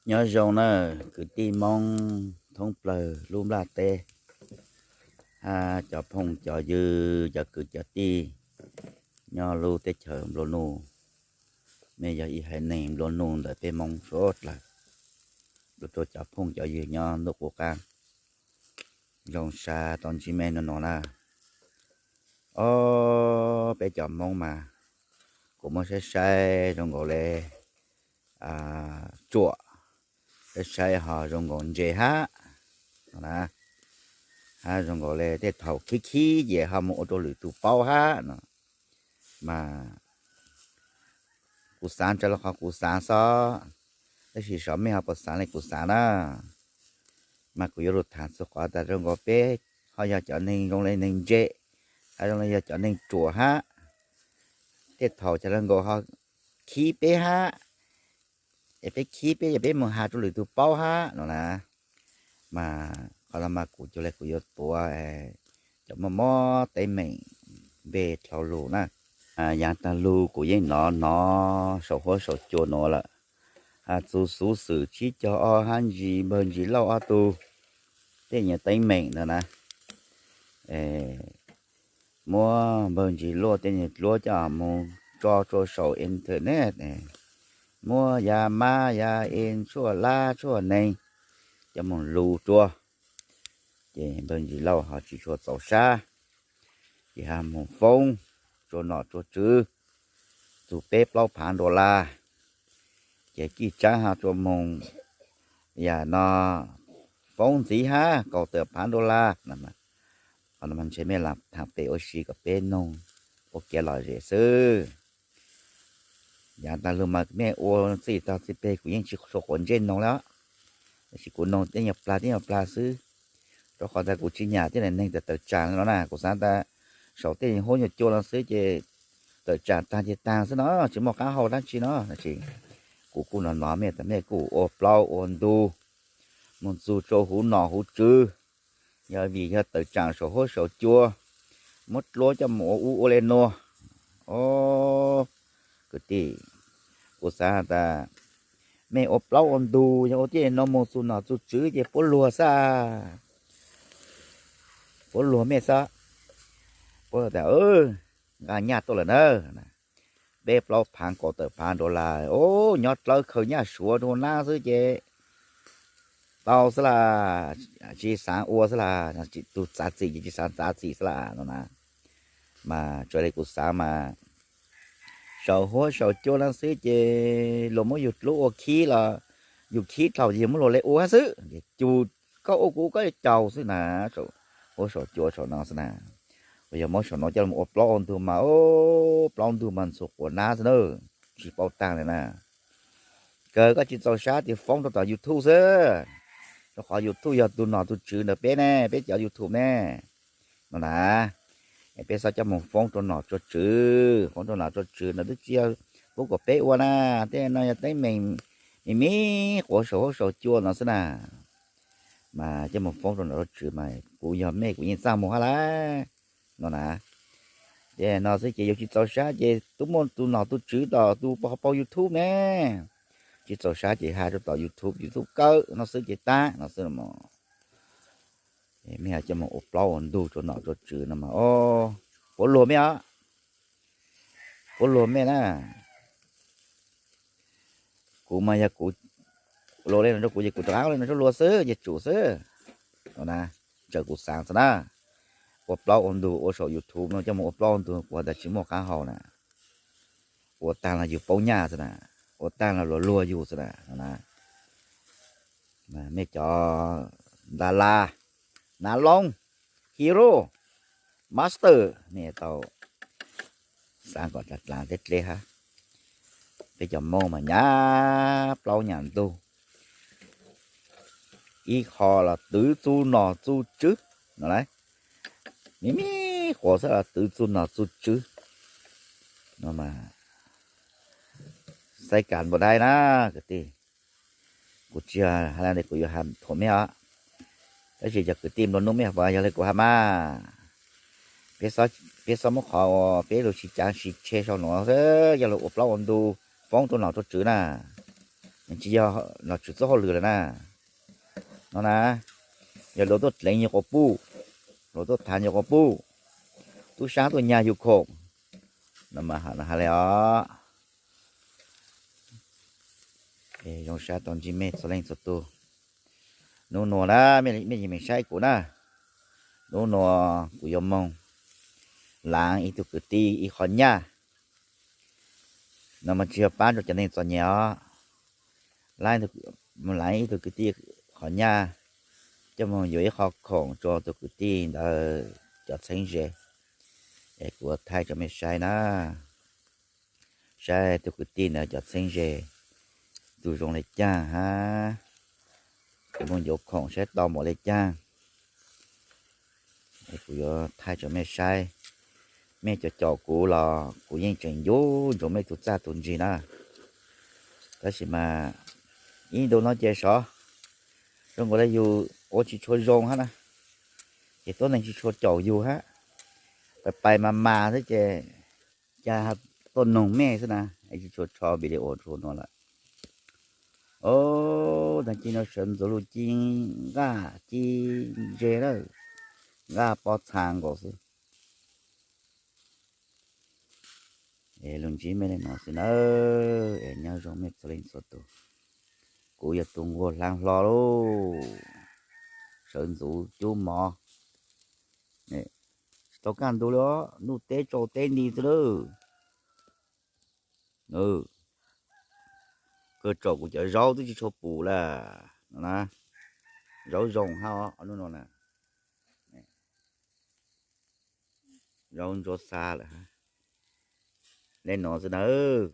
Nyob zoo na, kwv tij Hmoob thoob plaws lub nplaj teb, hab cov phooj cov ywg, cov kwv cov tij nyob lub teb chaws nplua nuj, mej yog ib haiv neeg nplua nuj ntawm peb Hmoob suav dlawg, rua cov phooj cov ywg nyob ntuj qub qab zoo sab tau ntsib mej nua nua na. Ob, peb cov Hmoob mas kuv muab saib saib zoo nkaus le tsuam, saib saib ho zoo nkaus ntse hab, hab zoo nkaus le tej thaum khib khib ces ho mus ua rua lwm tug paub hab no. Mas kuv xaav tsawg le qhov kuv xaav xwb, tab sis saum mej ho puas xaav le kuv xaav na. Mas kuv yuav lug thaam txug qhov tas zoo nkaus peb ho yog cov neeg zoo le neeg ntse, ho zoo le yog cov neeg ruam hab, tej thaum cov zoo nkaus ho khib peb hab, es peb khib peb es peb mus has rua lwm tug paub hab no na. Mas qhov no mas kuv cuag le kuv yuav tuav cov muaj mob teeb meem npe dlhau lug na. Yaav taag lug kuv yeej nov nov saum huab saum cua nuav lawm, has txug xuv xwm tsib caug ob hab ntsis npawg Ntsis Lauj ob tug tej nyuas teeb meem ntawd na. Muab npawg Ntsis Lauj tej nyuas dluab coj moog tso rua saum internet, muab yav mab yav es tshuaj lab tshuaj neeg coj moog lug rua, ces npawg Ntsis Lauj ho tsis tshua txaus sab, ces ho moog foob rua nom rua tswv txug peb plaub phaav dollar, ces Kij Tsaab ho rua moog yam no foob ntxiv hab kaum tawm phaav dollar. Qhov no mas ntshe mej lam thaam pem ua si kom peb noog ua kev lom zem xwb. Yaav taag lug mas mej ua txij tog txij peg kuv yeej tsis tshua quav ntsej noog le, tab sis kuv noog tej nyuas plag tej nyuas plag xwb, rua qhov tas kuv tsis nyam tej neeg tawm tsaam no na. Kuv xaav tas saum tej huab nyuas cua no xwb ces tawm tsaam taag ces taag xwb no, tsis muaj qaab hau dlaab tsi no. Tab sis kuv kuj nov nov mej tas mej kuj ua plaub ua ntug moog txug rua huv nom huv tswv, yog vim yog tawm tsaam saum huab saum cua, muab dluab coj moog ua ub ua le nuav. Kwv tij, kuv xaav tas mej ua plaub ua ntug yog ua tej nuav moog txug nom txug tswv ces puab luag xwb, puab luag mej xwb. Puab tas nqaa nyaj tuaj lawm na, peb plaub phaav kaum tawm phaav dollar, nyob dlawb khaws nyaj suav rua nab xwb ces tau xwb las, tsis xaav ua xwb las, tug txav txim ces tsis xaav txav txim xwb las no na. Mas tsuas le kuv xaav mas saum huab saum cua no xwb ces luag muab yug dluab ua khib los yug khib dlhau ces yug muab luag le ua hab xwb, ces cug koj ua kuv ua koj caug xwb na, saum huab saum cua saum no xwb na. Uas yog muab saum no coj los ua plaub ua ntug mas, plaub ntug mas ntxhua quav nab xwb na, tsis paub taag le na. Kawg koj tsis txaus sab tes foob rau tom YouTube xwb, rau qhov YouTube yog tug nom tug tswv ntawm peb ne, peb cov YouTube ne no na. Peb xob coj moog foob rua nom rua tswv, foob rua nom rua tswv no twb tsis yog pub kom peb ua na, tej no yog teeb meem me me quav saum huab saum cua no xwb na. Mas coj moog foob rua nom rua tswv mas kuv yog mej kuv yeej txaj muag hab lawm no na. Ces no xwb ces yug tsis txaus sab ces tub muaj tug nom tug tswv tom tug pab YouTube ne, tsis txaus sab ces has rua tom YouTube, YouTube kawg no xwb ces tag no xwb. Mej coj moog ua plaub ua ntug rua nom rua tswv no mas, puab luag mej os, puab luag mej na. Kuv mas yog kuv luag le no rua kuv ces kuv rov qaab le no rua luag xwb ces tsum xwb no na. Txawm kuv xaav xwb na, ua plaub ua ntug ua saum YouTube no coj moog ua plaub ua ntug kuv has tas tsis muaj qaab hau na, ua taag los yug paub nyaj xwb na, ua taag los luag luag yug xwb na no na. Mej cov nta las, nav loob, hero, master, mej tau xaav kom dlav dlav dleb dleb hab. Peb cov Moob mas nyam plaub nyam ntug, ib qho los twv txug nom txug tswv no lauj, me me quas xwb los twv txug nom txug tswv no mas. Xaiv kam npaum dai na kwv tij, kuv tsis has le kuv yuav has thuam mej os, tab sis cov kwv tij nplua nuj mej puas yog le kuv has mas. Peb xob muab qhov uas peb lug sib caav sib tshe sau nuav xwb, yog lug ua plaub ua ntug foob rua nom rua tswv na. Nws tsis yog los tswv txoj hauj lwm lawm na. No na, yog luag tuaj dleev yus quas puj, luag tuaj thav yus quas puj, tub sab tuaj nyag yus khoom, no mas hais li os. Zoo sab tau ntsib mej txhua leej txhua tus. Nub nua na, mej yeej meem saib kuv na, nub nua kuv yuav moog laav ib tug kwv tij ib qho nyaj. No mas tsis yog pab rua cov neeg txom nyem os, laav ib tug kwv tij qhov nyaj, coj moog yuav ib qho khoom rua tug kwv tij ntawd cov txheeb ze. Es kuv thaij rua mej saib na, saib tug kwv tij ntawd cov txheeb ze, tug zoo le caag hab, kuv moog yuav khoom saib tau npaum le caag. Kuv yuav thaij rua mej saib, mej caum caum kuv los kuv yeej tseem ncu ntsoov mej tug txaj tug ntsig na. Tab sis mas ib ntu no ces sov zoo nkaus le yus ua tsis tshua zoo hab na, ces tuab neeg tsis tshua caum yus hab, pais pais mas mas xwb ces ca tuaj noog mej xwb na, tsis tshua tso video tshua no lawm. Os, tag kis no sawv ntxuv lug ci nqaj ci ntse lawm, nqaj pob txha nkaus xwb. Es lug ntsib mej le no xwb nawb, es nyob zoo mej txhua leej txhua tus. Kuv yog tus nquag hlaab hlo lauj, sawv ntxuv cub mov, tsis tau kaj ntug li os, nuj teb tsau teb nti xwb lawm. Kawg tsaum kuv cov zaub twb tsis tshua pum lawm no na, zaub zoo hab os, nub nua na, zaub ntsuab xa lawm hab, le no xwb nawb.